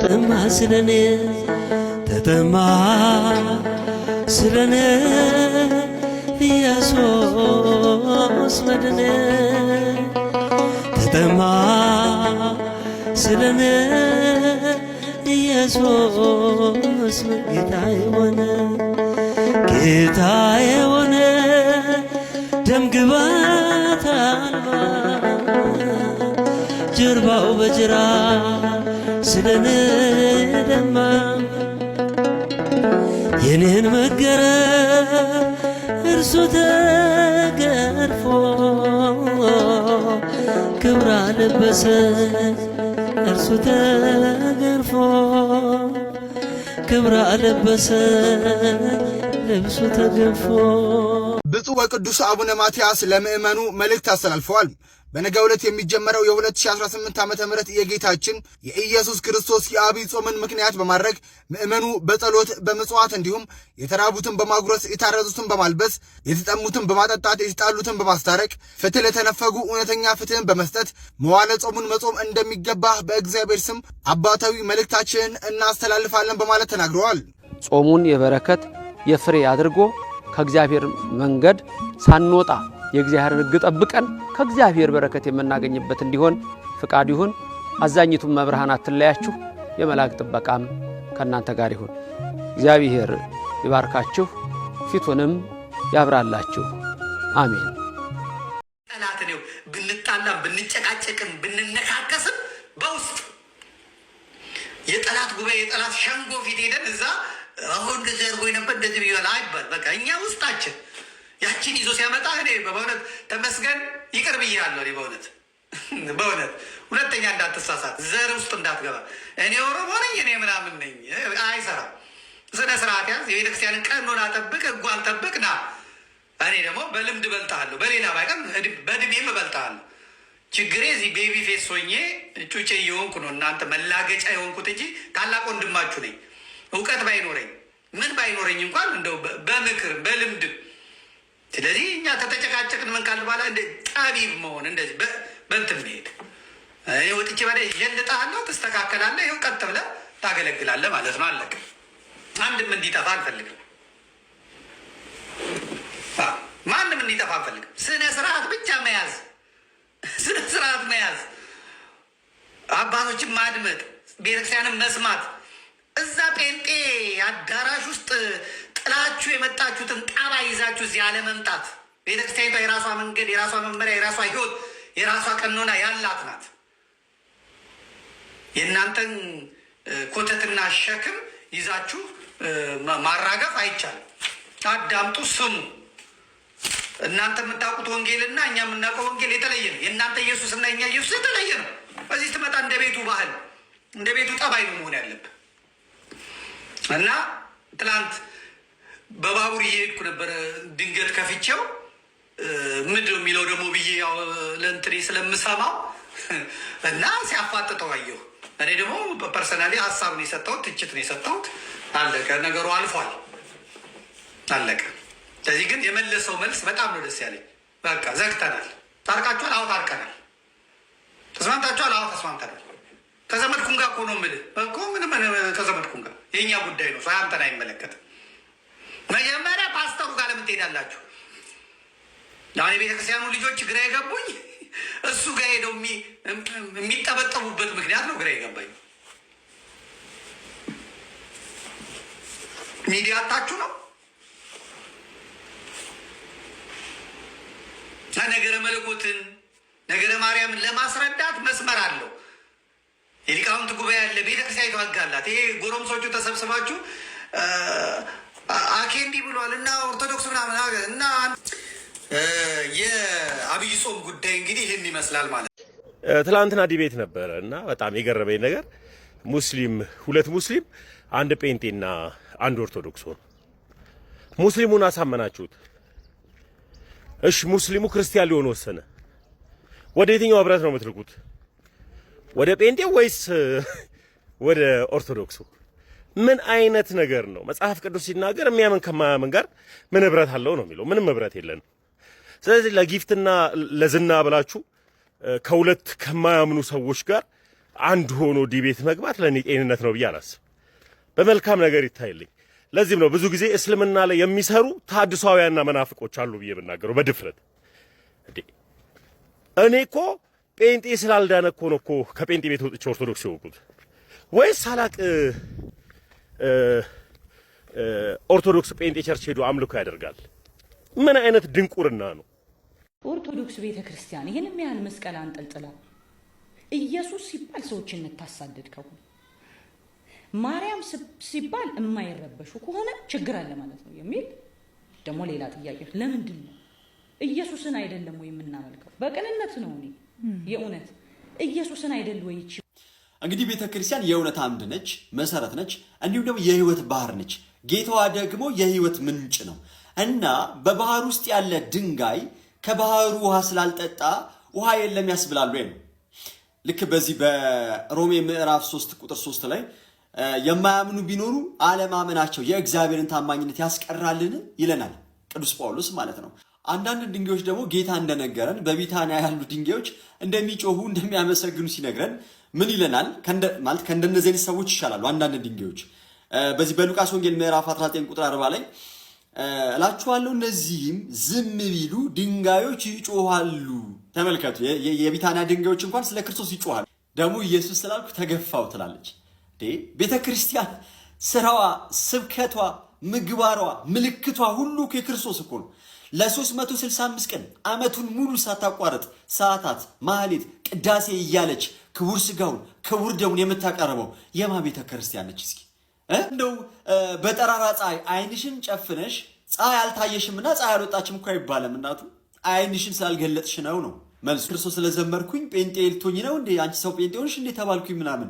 ተጠማ ስለኔ፣ ተጠማ ስለኔ ኢየሱስ መድኔ፣ ተጠማ ስለኔ ኢየሱስ ጌታ የሆነ፣ ጌታ የሆነ ደም ግባት አልባ ጀርባው በጅራፍ ስለኔ ደማ። የኔን መገረፍ እርሱ ተገርፎ ክብር አለበሰ፣ እርሱ ተገርፎ ክብር አለበሰ፣ ልብሱ ተገፎ። ብፁዕ ወቅዱስ አቡነ ማትያስ ለምዕመኑ መልእክት አስተላልፈዋል። በነገው ዕለት የሚጀመረው የ2018 ዓ.ም የጌታችን የኢየሱስ ክርስቶስ የዐቢይ ጾምን ምክንያት በማድረግ ምዕመኑ በጸሎት፣ በምጽዋት እንዲሁም የተራቡትን በማጉረስ፣ የታረዙትን በማልበስ፣ የተጠሙትን በማጠጣት፣ የተጣሉትን በማስታረቅ፣ ፍትህ ለተነፈጉ እውነተኛ ፍትህን በመስጠት መዋለ ጾሙን መጾም እንደሚገባ በእግዚአብሔር ስም አባታዊ መልእክታችንን እናስተላልፋለን በማለት ተናግረዋል። ጾሙን የበረከት የፍሬ አድርጎ ከእግዚአብሔር መንገድ ሳንወጣ የእግዚአብሔርን ሕግ ጠብቀን ከእግዚአብሔር በረከት የምናገኝበት እንዲሆን ፍቃድ ይሁን። አዛኝቱም እመብርሃን አትለያችሁ፣ የመላእክት ጥበቃም ከእናንተ ጋር ይሁን። እግዚአብሔር ይባርካችሁ፣ ፊቱንም ያብራላችሁ። አሜን። ጠላት ነው። ብንጣላም ብንጨቃጨቅም ብንነካከስም በውስጥ የጠላት ጉባኤ የጠላት ሸንጎ ፊት ሄደን እዛ አሁን እንደዚህ አድርጎኝ ነበር እንደዚህ ብያለሁ አይባል። በቃ እኛ ውስጣችን ያችን ይዞ ሲያመጣ እኔ በእውነት ተመስገን ይቅር ብያለሁ። እኔ በእውነት በእውነት ሁለተኛ እንዳትሳሳት፣ ዘር ውስጥ እንዳትገባ። እኔ ኦሮሞ ነኝ እኔ ምናምን ነኝ አይሰራም። ስነ ስርዓት ያዝ። የቤተክርስቲያንን ቀኖና ጠብቅ፣ ሕጓን ጠብቅ። ና እኔ ደግሞ በልምድ እበልጥሃለሁ፣ በሌላ ባይቀር በእድሜም እበልጥሃለሁ። ችግሬ እዚህ baby face ሆኜ ጩጬ እየሆንኩ ነው እናንተ መላገጫ የሆንኩት እንጂ ታላቅ ወንድማችሁ ነኝ። እውቀት ባይኖረኝ ምን ባይኖረኝ እንኳን እንደው በምክር በልምድ። ስለዚህ እኛ ተተጨቃጨቅን ምን ካል በኋላ እንደ ጠቢብ መሆን እንደዚህ በእንትን መሄድ፣ እኔ ወጥቼ በ ጀልጣለሁ፣ ትስተካከላለህ፣ ይኸው ቀጥ ብለህ ታገለግላለህ ማለት ነው። አለቀ። አንድም እንዲጠፋ አልፈልግም። ማንም እንዲጠፋ አልፈልግም። ስነ ስርዓት ብቻ መያዝ፣ ስነ ስርዓት መያዝ፣ አባቶችን ማድመጥ፣ ቤተክርስቲያንን መስማት፣ እዛ ጴንጤ አዳራሽ ውስጥ ጥላችሁ የመጣችሁትን ጣባ ይዛችሁ እዚህ አለመምጣት። ቤተክርስቲያኒቷ የራሷ መንገድ፣ የራሷ መመሪያ፣ የራሷ ህይወት፣ የራሷ ቀኖና ያላት ናት። የእናንተን ኮተትና ሸክም ይዛችሁ ማራገፍ አይቻልም። አዳምጡ፣ ስሙ። እናንተ የምታውቁት ወንጌልና እኛ የምናውቀው ወንጌል የተለየ ነው። የእናንተ ኢየሱስ እና የእኛ ኢየሱስ የተለየ ነው። በዚህ ስትመጣ እንደ ቤቱ ባህል እንደ ቤቱ ጠባይ ነው መሆን ያለብህ። እና ትላንት በባቡር እየሄድኩ ነበረ። ድንገት ከፍቼው ምንድን ነው የሚለው ደግሞ ብዬ ያው ለእንትኔ ስለምሰማው እና ሲያፋጥጠው አየሁ። እኔ ደግሞ personally ሀሳብ ነው የሰጠሁት፣ ትችት ነው የሰጠሁት። አለቀ፣ ነገሩ አልፏል፣ አለቀ። ስለዚህ ግን የመለሰው መልስ በጣም ነው ደስ ያለኝ። በቃ ዘግተናል። ታርቃችኋል? አዎ ታርቀናል። ተስማምታችኋል? አዎ ተስማምተናል። ከዘመድኩን ጋር እኮ ነው የምልህ እኮ ምንም ከዘመድኩን ጋር የእኛ ጉዳይ ነው፣ አንተን አይመለከትም። መጀመሪያ ፓስተሩ ጋር ለምን ትሄዳላችሁ? አሁን የቤተክርስቲያኑ ልጆች ግራ የገቡኝ እሱ ጋር ሄደው የሚጠበጠቡበት ምክንያት ነው ግራ የገባኝ። ሚዲያ አታችሁ ነው። ነገረ መለኮትን ነገረ ማርያምን ለማስረዳት መስመር አለው። የሊቃውንት ጉባኤ አለ። ቤተክርስቲያን ሕግ አላት። ይሄ ጎረምሶቹ ተሰብስባችሁ አኬ እንዲህ ብሏል እና ኦርቶዶክስ ምናምን እና የአብይ ጾም ጉዳይ እንግዲህ ይህን ይመስላል ማለት ነው። ትላንትና debate ነበረ እና በጣም የገረመኝ ነገር ሙስሊም፣ ሁለት ሙስሊም፣ አንድ ጴንጤና አንድ ኦርቶዶክስ ሆኑ። ሙስሊሙን አሳመናችሁት። እሺ ሙስሊሙ ክርስቲያን ሊሆን ወሰነ። ወደ የትኛው ህብረት ነው የምትልኩት? ወደ ጴንጤ ወይስ ወደ ኦርቶዶክሱ? ምን አይነት ነገር ነው? መጽሐፍ ቅዱስ ሲናገር የሚያምን ከማያምን ጋር ምን ህብረት አለው ነው የሚለው። ምንም ህብረት የለንም። ስለዚህ ለ gift ና ለዝና ብላችሁ ከሁለት ከማያምኑ ሰዎች ጋር አንድ ሆኖ debate መግባት ለእኔ ጤንነት ነው ብዬ አላስብ። በመልካም ነገር ይታይልኝ። ለዚህም ነው ብዙ ጊዜ እስልምና ላይ የሚሰሩ ታድሷውያንና መናፍቆች አሉ ብዬ ብናገረው በድፍረት። እንዴ፣ እኔ እኮ ጴንጤ ስላልዳነ እኮ ነው እኮ ከጴንጤ ቤት ወጥቼ ኦርቶዶክስ የሆንኩት። ወይስ ሳላቅ ኦርቶዶክስ ጴንጤ church ሄዶ አምልኮ ያደርጋል? ምን አይነት ድንቁርና ነው? ኦርቶዶክስ ቤተ ክርስቲያን ይህን ያህል መስቀል አንጠልጥላ ኢየሱስ ሲባል ሰዎችን የምታሳድድ ከሆነ፣ ማርያም ሲባል የማይረበሹ ከሆነ ችግር አለ ማለት ነው የሚል ደግሞ ሌላ ጥያቄ። ለምንድን ነው? ኢየሱስን አይደለም ወይ የምናመልከው? በቅንነት ነው፣ እኔ የእውነት ኢየሱስን አይደል ወይ? እንግዲህ ቤተ ክርስቲያን የእውነት አምድ ነች፣ መሰረት ነች፣ እንዲሁም ደግሞ የህይወት ባህር ነች። ጌታዋ ደግሞ የህይወት ምንጭ ነው እና በባህር ውስጥ ያለ ድንጋይ ከባህሩ ውሃ ስላልጠጣ ውሃ የለም ያስብላል ወይ ነው። ልክ በዚህ በሮሜ ምዕራፍ 3 ቁጥር 3 ላይ የማያምኑ ቢኖሩ አለማመናቸው የእግዚአብሔርን ታማኝነት ያስቀራልን ይለናል ቅዱስ ጳውሎስ ማለት ነው። አንዳንድ ድንጋዮች ደግሞ ጌታ እንደነገረን በቢታንያ ያሉ ድንጋዮች እንደሚጮሁ፣ እንደሚያመሰግኑ ሲነግረን ምን ይለናል? ማለት ከእንደነዚህ አይነት ሰዎች ይሻላሉ አንዳንድ ድንጋዮች። በዚህ በሉቃስ ወንጌል ምዕራፍ 19 ቁጥር 40 ላይ እላችኋለሁ እነዚህም ዝም ቢሉ ድንጋዮች ይጮሃሉ። ተመልከቱ፣ የቢታንያ ድንጋዮች እንኳን ስለ ክርስቶስ ይጮሃሉ። ደግሞ ኢየሱስ ስላልኩ ተገፋው ትላለች። ቤተ ክርስቲያን ስራዋ፣ ስብከቷ፣ ምግባሯ፣ ምልክቷ ሁሉ የክርስቶስ እኮ ነው። ለ365 ቀን ዓመቱን ሙሉ ሳታቋርጥ ሰዓታት፣ ማህሌት፣ ቅዳሴ እያለች ክቡር ስጋውን ክቡር ደሙን የምታቀርበው የማ ቤተ ክርስቲያን ነች? እስኪ እንደው በጠራራ ፀሐይ ዓይንሽን ጨፍነሽ ፀሐይ አልታየሽምና ፀሐይ አልወጣችም እኮ አይባልም። እናቱ ዓይንሽን ስላልገለጥሽ ነው ነው መልሱ። ክርስቶስ ስለዘመርኩኝ ጴንጤ ልትሆኚ ነው እንዴ? አንቺ ሰው ጴንጤ ሆንሽ እንዴ ተባልኩኝ ምናምን።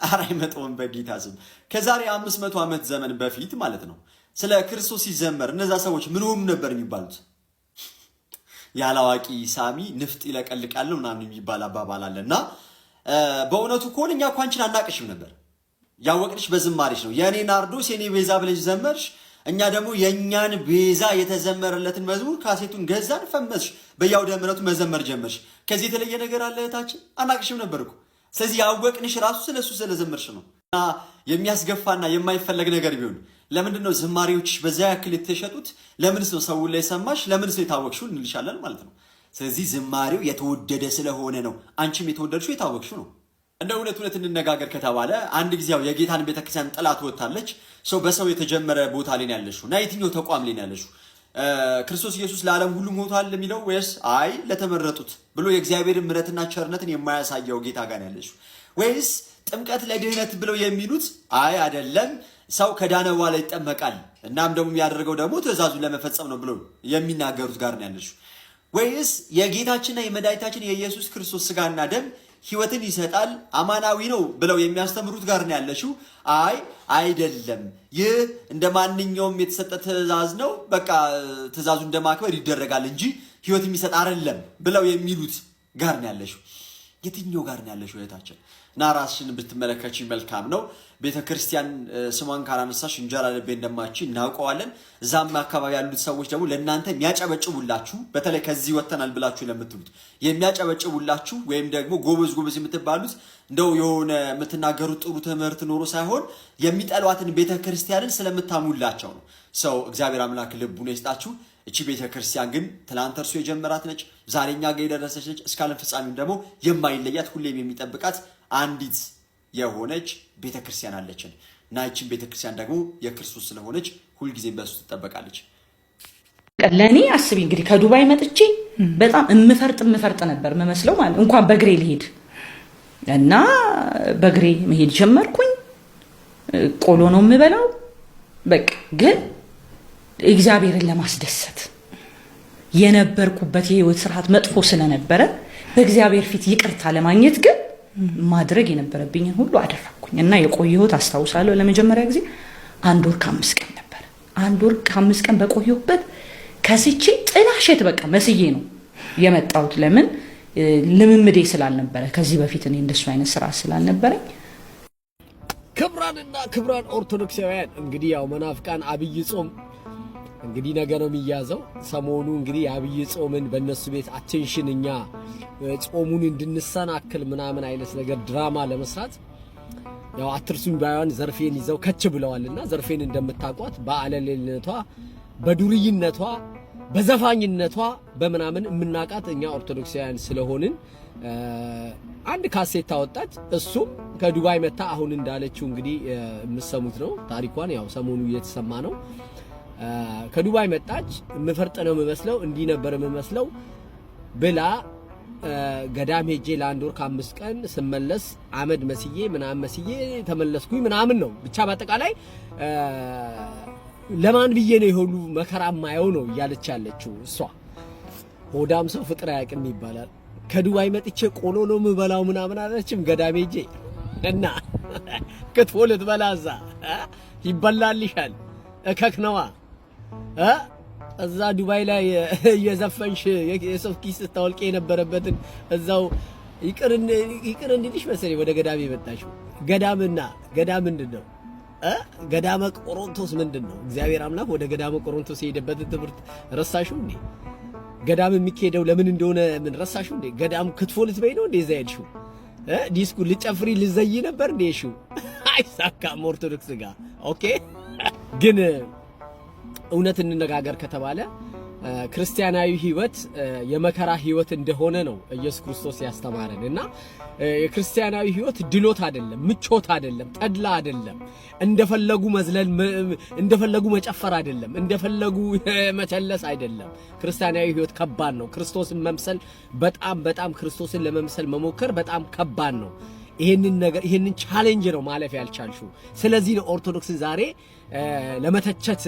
ኧረ አይመጣውም በጌታ ስም። ከዛሬ 500 ዓመት ዘመን በፊት ማለት ነው ስለ ክርስቶስ ሲዘመር እነዛ ሰዎች ምን ሆኑ ነበር የሚባሉት? ያላዋቂ ሳሚ ንፍጥ ይለቀልቃል ምናምን የሚባል አባባል አለ። እና በእውነቱ ከሆነ እኛ እኮ አንቺን አናቅሽም ነበር። ያወቅንሽ በዝማሬሽ ነው። የእኔ ናርዶስ የኔ ቤዛ ብለሽ ዘመርሽ። እኛ ደግሞ የእኛን ቤዛ የተዘመረለትን መዝሙር ካሴቱን ገዛን፣ ፈመስሽ፣ በየአውደ ምሕረቱ መዘመር ጀመርሽ። ከዚህ የተለየ ነገር አለ እህታችን? አናቅሽም ነበር እኮ። ስለዚህ ያወቅንሽ ራሱ ስለሱ ስለዘመርሽ ነው። እና የሚያስገፋና የማይፈለግ ነገር ቢሆን ለምንድን ነው ዝማሬዎችሽ በዚያ ያክል የተሸጡት? ለምንስ ነው ሰው ላይ ሰማሽ? ለምንስ ነው የታወቅሽው እንልሻለን ማለት ነው። ስለዚህ ዝማሬው የተወደደ ስለሆነ ነው። አንቺም የተወደድሽው የታወቅሽው ነው። እንደ እውነት እውነት እንነጋገር ከተባለ አንድ ጊዜ ያው የጌታን ቤተክርስቲያን ጥላት ወጥታለች። ሰው በሰው የተጀመረ ቦታ ላይ ነው ያለሽው እና የትኛው ተቋም ላይ ነው ያለሽው? ክርስቶስ ኢየሱስ ለዓለም ሁሉ ሞቷል የሚለው ወይስ አይ ለተመረጡት ብሎ የእግዚአብሔርን ምሕረትና ቸርነትን የማያሳየው ጌታ ጋር ነው ያለሽው? ወይስ ጥምቀት ለድህነት ብለው የሚሉት አይ አይደለም፣ ሰው ከዳነ በኋላ ይጠመቃል፣ እናም ደግሞ የሚያደርገው ደግሞ ትእዛዙን ለመፈጸም ነው ብለው የሚናገሩት ጋር ነው ያለሽው? ወይስ የጌታችንና የመድኃኒታችን የኢየሱስ ክርስቶስ ስጋና ደም ሕይወትን ይሰጣል አማናዊ ነው ብለው የሚያስተምሩት ጋር ነው ያለሽው? አይ አይደለም፣ ይህ እንደ ማንኛውም የተሰጠ ትእዛዝ ነው፣ በቃ ትእዛዙ እንደማክበር ይደረጋል እንጂ ሕይወት የሚሰጥ አይደለም ብለው የሚሉት ጋር ነው ያለሽው? የትኛው ጋር ነው ያለሽው እህታችን? እና ራስሽን ብትመለከች መልካም ነው። ቤተ ክርስቲያን ስሟን ካላነሳሽ እንጀራ ልቤ እንደማች እናውቀዋለን። እዛም አካባቢ ያሉት ሰዎች ደግሞ ለእናንተ የሚያጨበጭቡላችሁ፣ በተለይ ከዚህ ወጥተናል ብላችሁ ለምትሉት የሚያጨበጭቡላችሁ ወይም ደግሞ ጎበዝ ጎበዝ የምትባሉት እንደው የሆነ የምትናገሩት ጥሩ ትምህርት ኖሮ ሳይሆን የሚጠሏትን ቤተ ክርስቲያንን ስለምታሙላቸው ነው። ሰው እግዚአብሔር አምላክ ልቡን ይስጣችሁ። እቺ ቤተ ክርስቲያን ግን ትላንት እርሱ የጀመራት ነች፣ ዛሬ እኛ ጋር የደረሰች ነች። እስከ ዓለም ፍጻሜም ደግሞ የማይለያት ሁሌም የሚጠብቃት አንዲት የሆነች ቤተ ክርስቲያን አለችን እና ይችን ቤተ ክርስቲያን ደግሞ የክርስቶስ ስለሆነች ሁልጊዜም በእሱ ትጠበቃለች። ለእኔ አስቢ እንግዲህ ከዱባይ መጥቼ በጣም እምፈርጥ እምፈርጥ ነበር የምመስለው፣ ማለት እንኳን በእግሬ ልሄድ እና በእግሬ መሄድ ጀመርኩኝ። ቆሎ ነው የምበላው። በቃ ግን እግዚአብሔርን ለማስደሰት የነበርኩበት የህይወት ስርዓት መጥፎ ስለነበረ በእግዚአብሔር ፊት ይቅርታ ለማግኘት ግን ማድረግ የነበረብኝን ሁሉ አደረግኩኝ እና የቆየሁት አስታውሳለሁ፣ ለመጀመሪያ ጊዜ 1 ወር ከ5 ቀን ነበር። 1 ወር ከ5 ቀን በቆየሁበት ከስቼ ጥላሸት በቃ መስዬ ነው የመጣሁት። ለምን? ልምምዴ ስላልነበረ፣ ከዚህ በፊት እኔ እንደሱ አይነት ስራ ስላልነበረኝ። ክቡራንና ክቡራት ኦርቶዶክሳውያን፣ እንግዲህ ያው መናፍቃን አብይ ጾም እንግዲህ ነገ ነው የሚያዘው። ሰሞኑ እንግዲህ የአብይ ጾምን በእነሱ ቤት attention እኛ ጾሙን እንድንሰናክል ምናምን አይነት ነገር ድራማ ለመስራት ያው አትርሱኝ ባይሆን ዘርፌን ይዘው ከች ብለዋልና፣ ዘርፌን እንደምታውቋት በአለሌነቷ፣ በዱርይነቷ፣ በዘፋኝነቷ፣ በምናምን የምናውቃት እኛ ኦርቶዶክሳውያን ስለሆንን አንድ ካሴት ታወጣች። እሱም ከዱባይ መታ አሁን እንዳለችው እንግዲህ የምሰሙት ነው ታሪኳን፣ ያው ሰሞኑ እየተሰማ ነው። ከዱባይ መጣች። የምፈርጥ ነው የምመስለው፣ እንዲህ ነበር የምመስለው ብላ፣ ገዳም ሄጄ ለ1 ወር ከ5 ቀን ስመለስ አመድ መስዬ ምናምን መስዬ ተመለስኩኝ ምናምን ነው። ብቻ በአጠቃላይ ለማን ብዬ ነው የሁሉ መከራ ማየው ነው እያለች ያለችው እሷ። ሆዳም ሰው ፍቅር አያውቅም ይባላል። ከዱባይ መጥቼ ቆሎ ነው የምበላው ምናምን አለችም። ገዳም ሄጄ እና ክትፎ ልትበላ እዛ ይበላልሻል። እከክ ነዋ። እዛ ዱባይ ላይ እየዘፈንሽ የሰው ኪስ ስታወልቂ የነበረበትን እዛው ይቅር እንዲልሽ መሰለኝ ወደ ገዳም የመጣሽው። ገዳምና ገዳም ምንድን ነው? ገዳመ ቆሮንቶስ ምንድን ነው? እግዚአብሔር አምላክ ወደ ገዳመ ቆሮንቶስ የሄደበትን ትምህርት ረሳሽው እንዴ? ገዳም የሚካሄደው ለምን እንደሆነ ምን ረሳሽው እንዴ? ገዳም ክትፎ ልትበይ ነው እንዴ እዛ ሄድሽው? ዲስኩ ልጨፍሪ ልዘይ ነበር እንዴ? እሺ፣ አይሳካም ኦርቶዶክስ ጋር። Okay፣ ግን እውነት እንነጋገር ከተባለ ክርስቲያናዊ ሕይወት የመከራ ሕይወት እንደሆነ ነው ኢየሱስ ክርስቶስ ያስተማረን። እና የክርስቲያናዊ ሕይወት ድሎት አይደለም፣ ምቾት አይደለም፣ ተድላ አይደለም፣ እንደፈለጉ መዝለል፣ እንደፈለጉ መጨፈር አይደለም፣ እንደፈለጉ መቸለስ አይደለም። ክርስቲያናዊ ሕይወት ከባድ ነው። ክርስቶስን መምሰል በጣም በጣም፣ ክርስቶስን ለመምሰል መሞከር በጣም ከባድ ነው። ይሄንን ነገር፣ ይሄንን challenge ነው ማለፍ ያልቻልሽው። ስለዚህ ነው ኦርቶዶክስን ዛሬ ለመተቸት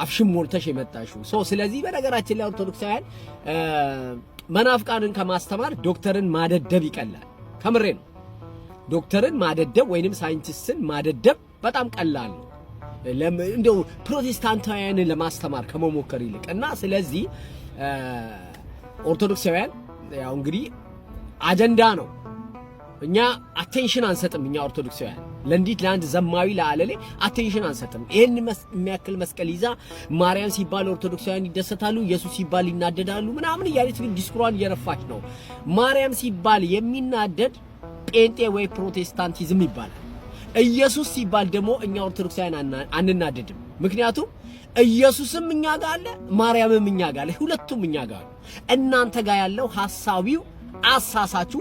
አፍሽን ሞልተሽ የመጣሽው። So ስለዚህ በነገራችን ላይ ኦርቶዶክሳውያን መናፍቃንን ከማስተማር ዶክተርን ማደደብ ይቀላል። ከምሬ ነው። ዶክተርን ማደደብ ወይንም ሳይንቲስትን ማደደብ በጣም ቀላል ነው፣ እንደው ፕሮቴስታንታውያንን ለማስተማር ከመሞከር ይልቅ። እና ስለዚህ ኦርቶዶክሳውያን ያው እንግዲህ አጀንዳ ነው። እኛ attention አንሰጥም። እኛ ኦርቶዶክሳውያን ለእንዲት ለአንድ ዘማዊ ለአለሌ attention አንሰጥም። ይህን የሚያክል መስቀል ይዛ ማርያም ሲባል ኦርቶዶክሳውያን ይደሰታሉ፣ ኢየሱስ ሲባል ይናደዳሉ ምናምን እያለች ግን ዲስኩሯን እየረፋች ነው። ማርያም ሲባል የሚናደድ ጴንጤ ወይ ፕሮቴስታንቲዝም ይባላል። ኢየሱስ ሲባል ደግሞ እኛ ኦርቶዶክሳውያን አንናደድም። ምክንያቱም ኢየሱስም እኛ ጋር አለ፣ ማርያምም እኛ ጋር አለ። ሁለቱም እኛ ጋር አሉ። እናንተ ጋር ያለው ሐሳዊው፣ አሳሳቹ፣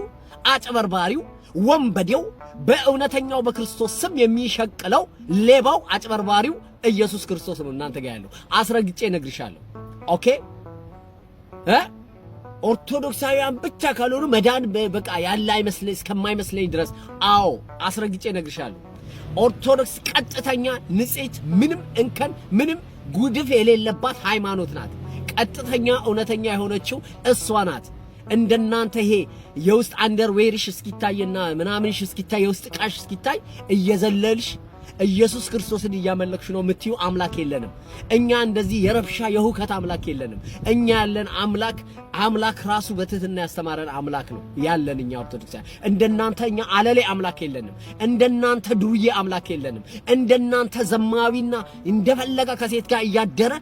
አጭበርባሪው፣ ወንበዴው፣ በእውነተኛው በክርስቶስ ስም የሚሸቅለው ሌባው፣ አጭበርባሪው ኢየሱስ ክርስቶስ ነው እናንተ ጋር ያለው። አስረግጬ እነግርሻለሁ። Okay፣ ኦርቶዶክሳውያን ብቻ ካልሆኑ መዳን በቃ ያለ አይመስለኝ እስከማይመስለኝ ድረስ፣ አዎ፣ አስረግጬ እነግርሻለሁ። ኦርቶዶክስ ቀጥተኛ፣ ንጽሕት፣ ምንም እንከን ምንም ጉድፍ የሌለባት ሃይማኖት ናት። ቀጥተኛ እውነተኛ የሆነችው እሷ ናት። እንደናንተ ይሄ የውስጥ underwear ሽ እስኪታይና ምናምንሽ እስኪታይ፣ የውስጥ ዕቃሽ እስኪታይ እየዘለልሽ ኢየሱስ ክርስቶስን እያመለክሽ ነው የምትዩ አምላክ የለንም። እኛ እንደዚህ የረብሻ የሁከት አምላክ የለንም። እኛ ያለን አምላክ፣ አምላክ ራሱ በትህትና ያስተማረን አምላክ ነው ያለን። እኛ ኦርቶዶክሳውያን እንደናንተ እኛ አለሌ አምላክ የለንም። እንደናንተ ዱርዬ አምላክ የለንም። እንደናንተ ዘማዊና እንደፈለገ ከሴት ጋር እያደረ፣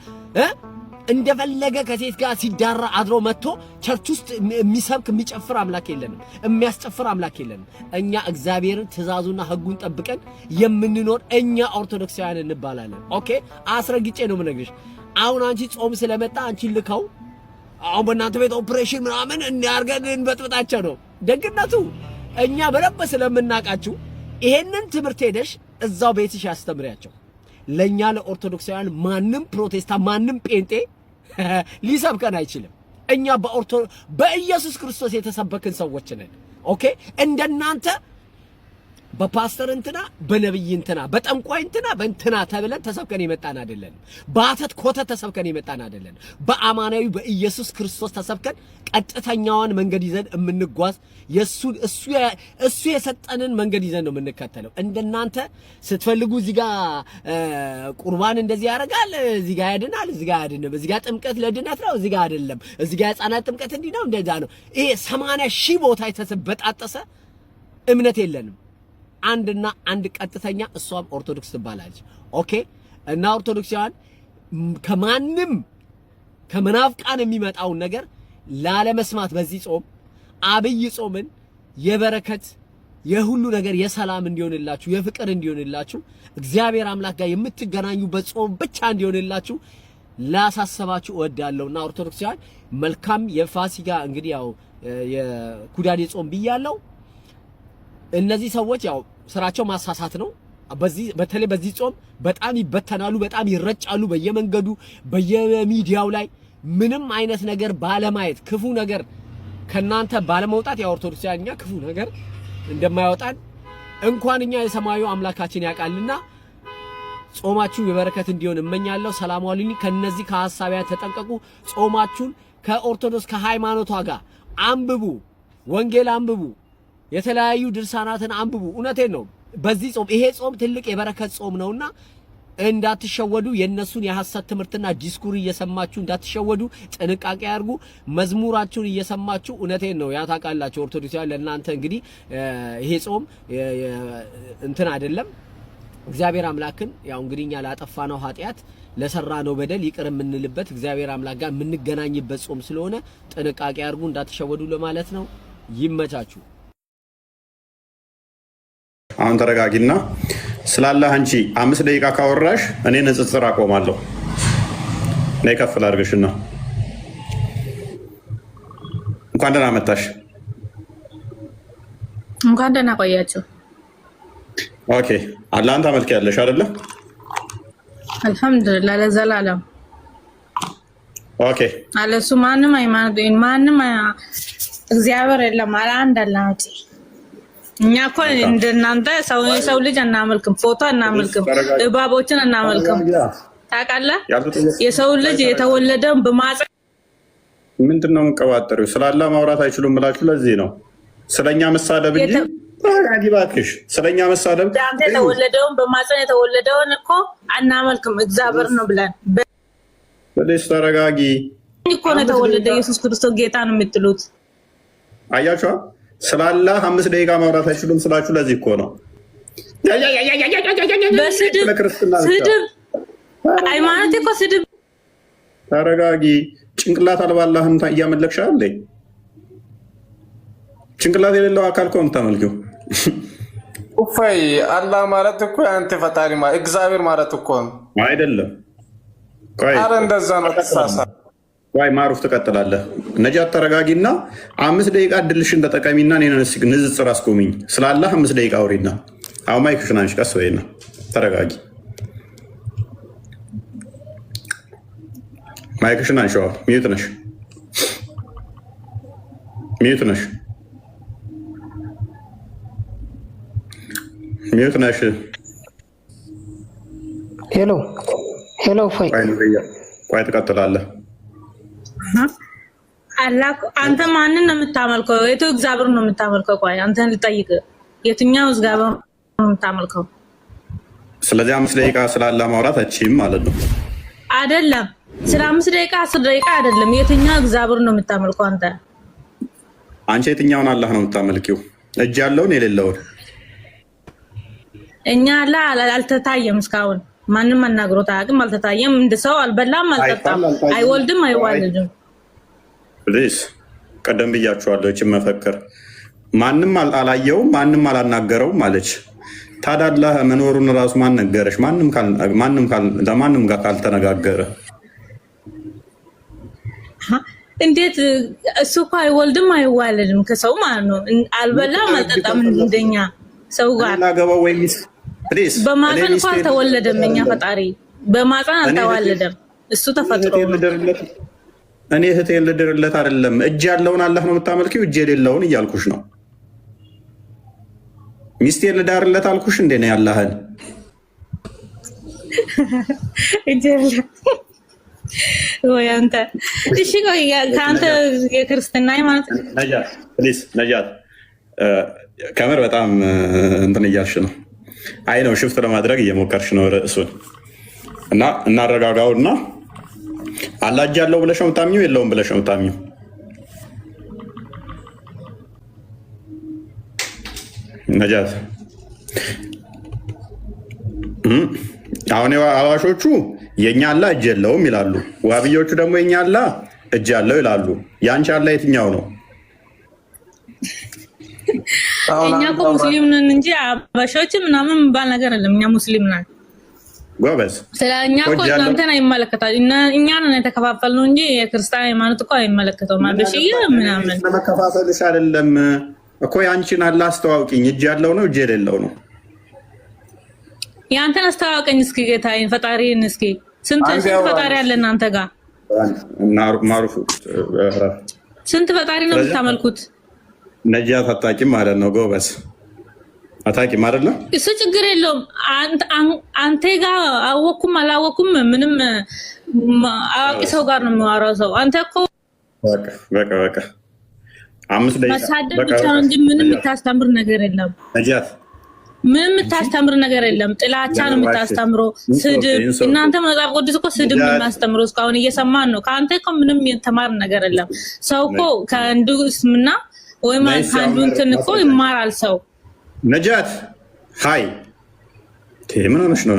እንደፈለገ ከሴት ጋር ሲዳራ አድሮ መጥቶ church ውስጥ የሚሰብክ የሚጨፍር አምላክ የለንም። የሚያስጨፍር አምላክ የለንም። እኛ እግዚአብሔርን ትእዛዙና ሕጉን ጠብቀን የምንኖር እኛ ኦርቶዶክሳውያን እንባላለን። Okay፣ አስረግጬ ነው የምነግርሽ። አሁን አንቺ ጾም ስለመጣ አንቺን ልከው አሁን በእናንተ ቤት ኦፕሬሽን ምናምን እንያርገን እንበጥብጣቸው ነው። ደግነቱ እኛ በደንብ ስለምናውቃችሁ ይሄንን ትምህርት ሄደሽ እዛው ቤትሽ ያስተምሪያቸው። ለእኛ ለኦርቶዶክሳውያን ማንም ፕሮቴስታንት ማንም ጴንጤ ሊሰብከን አይችልም። እኛ በኢየሱስ ክርስቶስ የተሰበክን ሰዎች ነን። Okay፣ እንደናንተ በፓስተር እንትና፣ በነብይ እንትና፣ በጠንቋይ እንትና፣ በእንትና ተብለን ተሰብከን የመጣን አይደለንም። በአተት ኮተት ተሰብከን የመጣን አይደለንም። በአማናዊ በኢየሱስ ክርስቶስ ተሰብከን ቀጥተኛዋን መንገድ ይዘን የምንጓዝ፣ የሱ እሱ የሰጠንን መንገድ ይዘን ነው የምንከተለው። እንደናንተ ስትፈልጉ እዚህ ጋር ቁርባን እንደዚህ ያደርጋል፣ እዚህ ጋር ያድናል፣ እዚህ ጋር አያድንም፣ እዚህ ጋር ጥምቀት ለድነት ነው፣ እዚህ ጋር አይደለም፣ እዚህ ጋር የሕፃናት ጥምቀት እንዲህ ነው፣ እንደዛ ነው። ይሄ 80,000 ቦታ የተበጣጠሰ እምነት የለንም። አንድና አንድ ቀጥተኛ፣ እሷም ኦርቶዶክስ ትባላለች። Okay፣ እና ኦርቶዶክሳውያን ከማንም ከመናፍቃን የሚመጣውን ነገር ላለመስማት በዚህ ጾም አብይ ጾምን የበረከት፣ የሁሉ ነገር፣ የሰላም እንዲሆንላችሁ፣ የፍቅር እንዲሆንላችሁ፣ እግዚአብሔር አምላክ ጋር የምትገናኙበት ጾም ብቻ እንዲሆንላችሁ ላሳሰባችሁ እወዳለሁና ኦርቶዶክሳውያን መልካም የፋሲካ፣ እንግዲህ ያው የኩዳዴ ጾም ብያለሁ። እነዚህ ሰዎች ያው ስራቸው ማሳሳት ነው። በዚህ በተለይ በዚህ ጾም በጣም ይበተናሉ፣ በጣም ይረጫሉ በየመንገዱ፣ በየሚዲያው ላይ። ምንም አይነት ነገር ባለማየት፣ ክፉ ነገር ከናንተ ባለመውጣት፣ ያው ኦርቶዶክሳውያን እኛ ክፉ ነገር እንደማይወጣን እንኳን እኛ የሰማዩ አምላካችን ያውቃልና ጾማችሁ የበረከት እንዲሆን እመኛለሁ። ሰላም ዋሉኝ። ከነዚህ ከሐሳቢያን ተጠንቀቁ። ጾማችሁን ከኦርቶዶክስ ከሃይማኖቷ ጋር አንብቡ፣ ወንጌል አንብቡ፣ የተለያዩ ድርሳናትን አንብቡ። እውነቴን ነው። በዚህ ጾም፣ ይሄ ጾም ትልቅ የበረከት ጾም ነውና እንዳትሸወዱ። የነሱን የሐሰት ትምህርትና ዲስኩር እየሰማችሁ እንዳትሸወዱ ጥንቃቄ አድርጉ። መዝሙራችሁን እየሰማችሁ፣ እውነቴን ነው። ያ ታውቃላችሁ ኦርቶዶክሳውያን ለእናንተ እንግዲህ ይሄ ጾም እንትን አይደለም። እግዚአብሔር አምላክን ያው እንግዲህ እኛ ላጠፋነው ኃጢአት፣ ለሰራነው በደል ይቅር የምንልበት፣ እግዚአብሔር አምላክ ጋር የምንገናኝበት ጾም ስለሆነ ጥንቃቄ አድርጉ፣ እንዳትሸወዱ ለማለት ነው። ይመቻችሁ። አሁን ተረጋጊና ስላላህ አንቺ 5 ደቂቃ ካወራሽ እኔ ንጽጽር አቆማለሁ። ነይ ከፍ ላድርግሽና እንኳን ደህና መጣሽ። እንኳን ደህና ቆያችሁ። Okay፣ አላህን ታመልኪያለሽ አይደለ? አልሐምዱሊላህ ለዘላለም። አለሱ ማንም ሃይማኖት፣ ማንም እግዚአብሔር የለም። አለ አንድ አላህ ውጪ። እኛ እኮ እንደናንተ ሰው የሰው ልጅ አናመልክም፣ ፎቶ አናመልክም፣ እባቦችን አናመልክም። ታውቃለህ? የሰው ልጅ የተወለደውን በማፀን ምንድን ነው የምንቀባጠሪው? ስለ አላህ ማውራት አይችሉም ብላችሁ ለዚህ ነው። ስለኛ መሳደብ እንጂ፣ ተረጋጊ እባክሽ። ስለኛ መሳደብ አንተ የተወለደውን በማፀን የተወለደውን እኮ አናመልክም፣ እግዚአብሔር ነው ብለን Please ተረጋጊ። እኮ ነው የተወለደ ኢየሱስ ክርስቶስ ጌታ ነው የምትሉት። አያችኋ፣ ስለ አላህ 5 ደቂቃ ማውራት አይችሉም ስላችሁ ለዚህ እኮ ነው። በስድብ ለክርስትና ብቻ። ስድብ ሃይማኖት እኮ ስድብ። ተረጋጊ። ጭንቅላት አልባ አላህን እያመለክሽ አለ። ጭንቅላት የሌለው አካል እኮ ነው የምታመልኪው። እፎይ፣ አላህ ማለት እኮ የአንተ ፈጣሪ ማለት እግዚአብሔር ማለት እኮ ነው። አይደለም። ቆይ። አረ እንደዛ ነው፣ ተሳሳ። ቆይ ማሩፍ ትቀጥላለህ። ነጃት ተረጋጊና 5 ደቂቃ እድልሽን ተጠቀሚና እኔን ንጽጽር አስቆሚኝ። ስለ አላህ 5 ደቂቃ አውሪና። አሁን mic ሽን አንሺ፣ ቀስ በይና ተረጋጊ። Mic ሽን አንሺዋ። Mute ነሽ፣ mute ነሽ፣ mute ነሽ። Hello hello፣ እፎይ። ቆይ ኑርያ፣ ቆይ ትቀጥላለህ። አላህ፣ አንተ ማንን ነው የምታመልከው? የቱ እግዚአብሔር ነው የምታመልከው? ቆይ አንተን ልጠይቅ፣ የትኛው እግዚአብሔር ነው የምታመልከው? ስለዚህ 5 ደቂቃ ስለ አላህ ማውራት አትችይም ማለት ነው። አይደለም፣ ስለ 5 ደቂቃ 10 ደቂቃ አይደለም። የትኛው እግዚአብሔር ነው የምታመልከው አንተ? አንቺ የትኛውን አላህ ነው የምታመልኪው? እጅ ያለውን የሌለውን? እኛ አላህ አልተታየም፣ እስካሁን ማንም አናግሮት አያውቅም። አልተታየም። እንደ ሰው አልበላም፣ አልጠጣም፣ አይወልድም፣ አይዋልድም። Please፣ ቀደም ብያችኋለሁ። ይህችን መፈክር ማንም አላየውም፣ ማንም አላናገረውም አለች። ታዲያ አላህ መኖሩን ራሱ ማን ነገረሽ? ማንም ጋር ካልተነጋገረ። እንዴት? እሱ እኮ አይወልድም አይዋለድም ከሰው ማለት ነው። አልበላም አልጠጣም እንደኛ ሰው ጋር። ላገባው ወይ ሚስት please። በማፀን እኮ አልተወለደም። እኛ ፈጣሪ በማፀን አልተዋለደም። እሱ ተፈጥሮ ነው። እኔ እህቴን ልድርለት አይደለም። እጅ ያለውን አላህ ነው የምታመልኪው፣ እጅ የሌለውን እያልኩሽ ነው። ሚስቴን ልዳርለት አልኩሽ እንዴ ነው ያላህን? እጅ የለም ወይ አንተ? እሺ ቆይ ከአንተ የክርስትና ሃይማኖት ነጃት፣ please ነጃት፣ ከምር በጣም እንትን እያልሽ ነው። አይ ነው shift ለማድረግ እየሞከርሽ ነው ርዕሱን። እና እናረጋጋውና አላህ እጅ ያለው ብለሽ ነው የምታምኚው፣ የለውም ብለሽ ነው የምታምኚው? ነጃት፣ አሁን አዋሾቹ የእኛ አላህ እጅ የለውም ይላሉ። ዋሃብዮቹ ደግሞ የኛ አላህ እጅ ያለው ይላሉ። የአንቺ አላህ የትኛው ነው? እኛ እኮ ሙስሊም ነን እንጂ አበሾች ምናምን የሚባል ነገር የለም። እኛ ሙስሊም ነን። ጎበዝ። ስለ እኛ እኮ እጅ ያለው እናንተን አይመለከታል። እኛ ነን የተከፋፈልነው እንጂ የክርስቲያን ሃይማኖት እኮ አይመለከተውም። አበሽዬ ምናምን ለመከፋፈልሽ አይደለም እኮ፣ የአንቺን አላህ አስተዋውቂኝ። እጅ ያለው ነው እጅ የሌለው ነው? የአንተን አስተዋወቀኝ እስኪ ጌታዬን ፈጣሪን እስኪ። ስንት አንድ ስንት ያውራ ፈጣሪ አለ እናንተ ጋር? ማሩፍ። ስንት ፈጣሪ ነው ስለዚህ የምታመልኩት? ነጃት አታውቂም ማለት ነው። ጎበዝ፣ አታውቂም አይደለም? እሱ ችግር የለውም። አንተ ጋር አወኩም አላወኩም ምንም አዋቂ ሰው ጋር ነው የሚዋራው ሰው። አንተ እኮ በቃ በቃ በቃ፣ 5 ደቂቃ። መሳደብ በቃ ብቻ በቃ ነው እንጂ ምንም የምታስተምር ነገር የለም። ነጃት። ምንም የምታስተምር ነገር የለም። ጥላቻ ነው የምታስተምረው፣ ስድብ። እናንተ መጽሐፍ ቅዱስ እኮ ስድብ ነው የሚያስተምረው። እስካሁን እየሰማን ነው። ከአንተ እኮ ምንም የተማር ነገር የለም። ሰው እኮ ከአንዱ እስልምና ወይም ከአንዱ እንትን እኮ ይማራል ሰው። ነጃት፣ hi፣ ምን ሆነሽ ነው?